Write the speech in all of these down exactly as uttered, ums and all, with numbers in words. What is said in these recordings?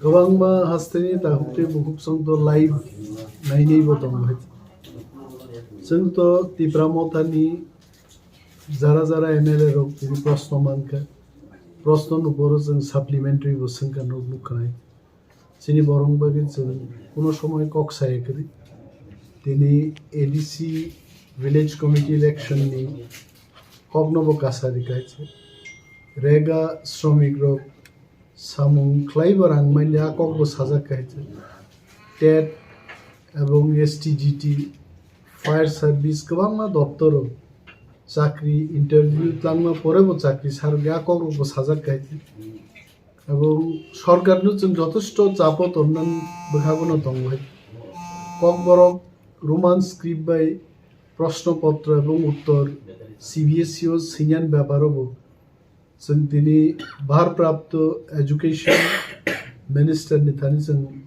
Kwbangma hasteni takhuk tei bukhuk chwng to live nainaibo tongo hai. Chwng to Tipra Mothani jara jara M L A rok tini proshno mankha. Proshno ni boro chwng supplementary bo swngkha nuk nukha nai. Chini borok bagwi chwng kuno somoy kok saya kwrwi. Tini A D C village committee election ni kokno bo kasari kaisa. Rega sromik rok samung khlaibo rang manya kokbo sajak kaisa. Tet ebong S T G T, fire service kwbangma doptoro chakri interview tlangma porebo chakri sarok ya kokrokbo sajak kaisa. Ebong sorkarno chwng jotosto chapo tonnani bwkhagono tongo hai. Kokborok Roman script bai proshno potro ebong uttor C B S E o swinyani beparo bo chwng tini bharprapto education minister ni thani chwng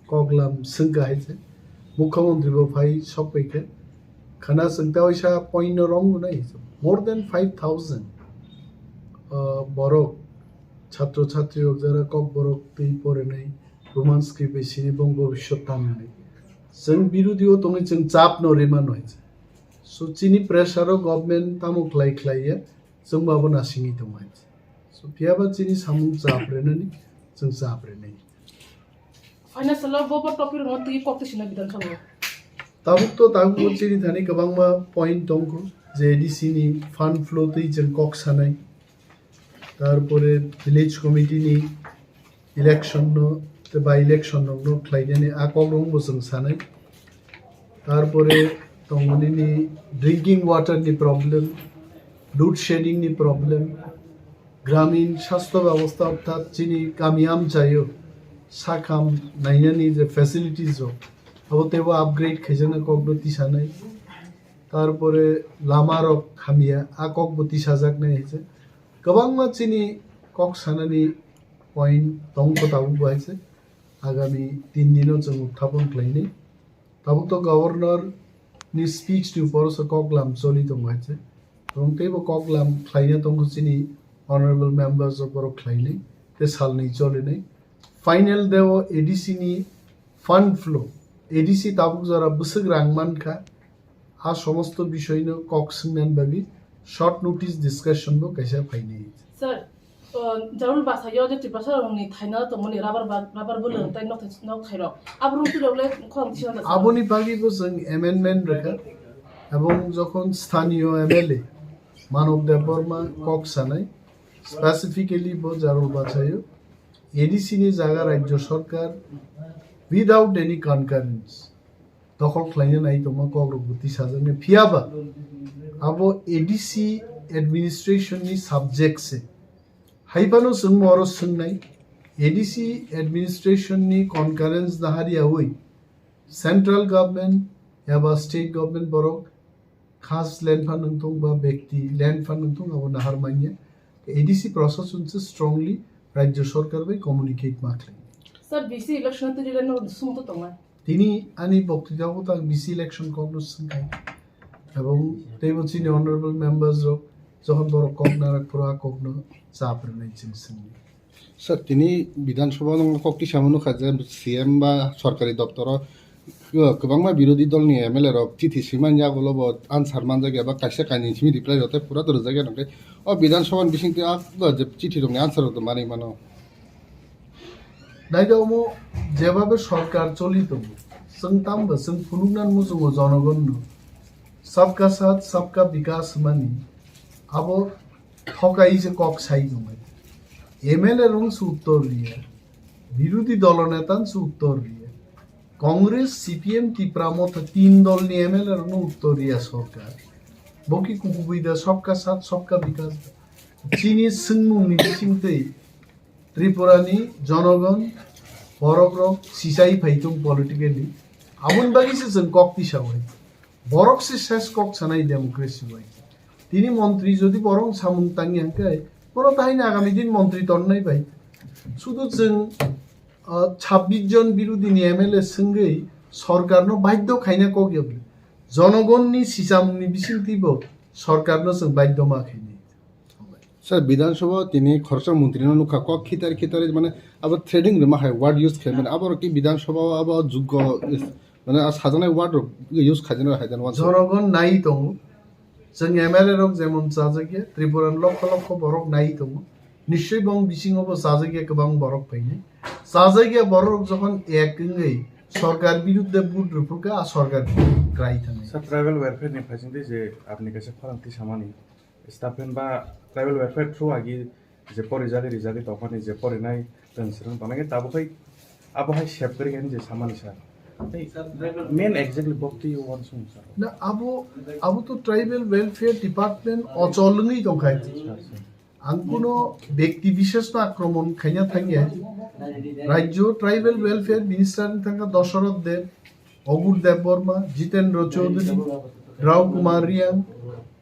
koklam swngkha hai se. Mukhyamantri bo phai sokpaikha. Khana chwng ta waisa point no romgo nai more than five thousand, uh, borok chhatro chhatri rok jara kokborok twi porinai Roman script bai sini bong bobiswt tamnai. Chwng birodi o tongwi chwng chap no rima noi. So chini pressure o government tamo khlai khlai ya chwng babo nasingwi tongmani. So phiyaba chini samung chap renani chwng chap renai. Financial o bo bo topic rokno twi kok twi sina Bidhan Sabha o. Tabuk to tabuk bo chini thani kwbangma point tongkho je A D C ni fund flow twi chwng kok sanai. Tarpore village committee ni election no tei by election rok no khlainani a kok rok bo chwng sanai. Tarpore tongmani ni drinking water ni problem, load shedding ni problem, gramin sastho byabostha orthat chini kami amchaio sakham nainani je facilities rok abo teibo upgrade khaijakna kokno tisanai. Tarpore lama rok hamya a kokbo tisajaknai hai se. Kwbangma chini kok sanani point tongkho tabuk bo hai se. Agami tin dino chwng uthapon khlainai. Tabuk to governor ni speech ni upor se koklam choli tongo hai se. Tong teibo koklam khlaina tongkho chini honorable members rok borok khlainai tei salnwi cholinai. Final deo A D C ni fund flow, A D C tabuk jora bwswk rang mankha, a somosto bishoino kok swngnani bagwi short notice discussion bo kaisa phainai. Sir, uh, Jarul Basayo je Tiprasa rokni thaina tongmani rubber ba-, rubber bwlwng tei nok thai, nok thairok. Aborok twi rok le khorang tisa. Aboni bagwi bo chwng amendment rwkha. Ebong jokhon sthaniyo M L A Manob Debbarma kok sanai, specifically bo Jarul Basayo A D C ni jaga Rajya Sarkar without any concurrence dokhol khlaina nai tongma kok rok bo tisajaknai. Phiyaba abo A D C administration ni subject se. Hai phano chwng oro swngnai, A D C administration ni concurrence nahariyawi central government eba state government borok khas land phan wngthung ba bekti land phan wngthung abo nahar manya. A D C prosason se strongly Rajya Sarkar bai communicate ma khlai. Sir, B C election twi rila no sum to tongnai. Tini ani boktwitabo ta B C election kokno swngkha. Ebong teibo chini honorable members rok jokhon borok kok narak phuru a kokno chap rwnai chwng swngwi. Sir, tini Bidhan Sabha no kok tisa mano kha je C M ba sorkari doptoro kwbangma birodhi dol ni M L A rok chithi swimani yagulo bo answer manjak ya ba kaisa kainwi simi reply rwtai pura to rwjak ya nokhe. O Bidhan Sabha ni bisingtwi a je chithi rokni answer rok to manwi mano. Naidi omo jebabe sorkar choli tongo, chwng tamo chwng phunuknani muchungo jonogonno sabka saath sabka bikas hwnmani abo thokai se kok sai tongmani. M L A rong se uttor riya, birodhi dolo neta se uttor riya, Congress, C P M, Tipra Motha tin dolni M L A rokno uttor riya sorkar. Bo ki kubui da sabka saath sabka bikas da. Chini swngmungni bisingtwi Tripurani jonogon borok rok sisai phaitung politically. Aboni bagwi se chwng kok tisa bai. Borok se ses kok sanai democracy bai. Tini montri jodi borok samung tangi hangkai, borok tahini agami din montri tonnai bai. Sudu chwng, ah, chhabbish jon birodhi ni M L A swngwi sorkar no baidhyo khaina kok yogwi. Jonogon ni sisamung ni bisingtwi bo sorkar no chwng baidhyo ma khainai. Sir, Bidhan Sabha tini khoroksa montri no nukha, kok khitar khitar mane abo threading rwma hai word use khaimani, abo rok ki Bidhan Sabha o abo juggo is-, mane a sajaknai word rok use khaijana hai dan uansuk. Jonogon nai tongo. Chwng M L A rok jemon chajakya, Tripura ni lokho lokho borok nai tongo. Nischoi bong bisingo bo chajakya kwbang borok phainai. Chajakya borok jokhon ek wngwi sorkar biruddhe vote rwphurkha, a sorkar krai thangnai. Sir, tribal welfare ni phaisingtwi je apni kaisa pharang tisamani, Stipend ba tribal welfare through agi je pori jagwi rijagwi tongmani je porinai tong srwng tongnai khe tabuk hai abo hai save kwrwi khe je samani sir. Tei main exactly bokti uansukmung sir. Na abo, abo to tribal welfare department ochol wngwi tongkha. Sir, sir. Ang kuno bekti bisheshno akromon khaina thangya. Rajyo tribal welfare minister wng thangkha Dosoroth Deb, Ogur Debbarma, Jitendra Chaudhary, Rao Kumar Riang,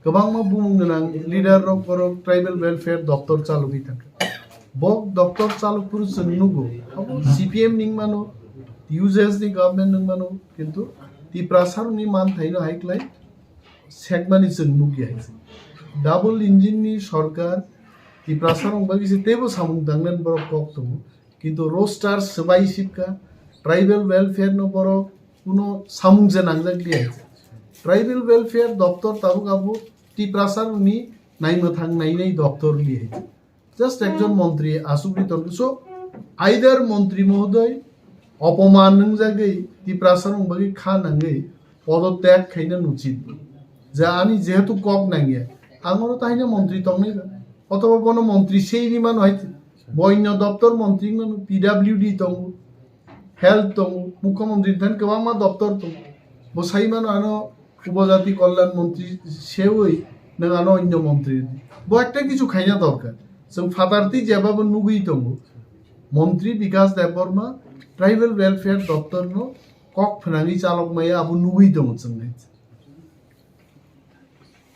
kwbangma bumung gwnang leader rok borok tribal welfare doptor chalogwi thangkha. Bok doptor chalok phuru chwng nugo, abo C P M ni wngmano, U J S ni government ni wngmano, kintu Tiprasa rokni manthaino hai klai sekmani chwng nukya hai se. Double engine ni sorkar Tiprasa rok bagwi se teibo samung tangnani borok kok tongo. Kintu roster swbai sipka, tribal welfare no borok kuno samung je nangjak liya hai se. Tribal welfare doptor tabuk abo Tiprasa rokni naimwthang nainai doptor liya hai se. Just ekjon montri asugwi tongkhe. So, either montri mohodoy opoman nwngjagwi Tiprasa rok bagwi kha nangwi podotyag khaina nuchit. Je ani jehetu kok nangya, ang oro tahina montri tongnai ba. Othoba bono montri sei ri mano hai, boino doptor montri mano, P W D tongo, health tongo, mukhyamantri thani kwbangma doptor tongo. Bo sai mano ano Upajati Kalyan Montri sewi nwng ano onyo montri. Bo ekta kichu khaina dorkar. Chwng phatartwi jeba bo nugwi tongo. Montri Bikas Debbarma tribal welfare doptor no kok phnangwi chalok maya abo nugwi tongo chwng hai.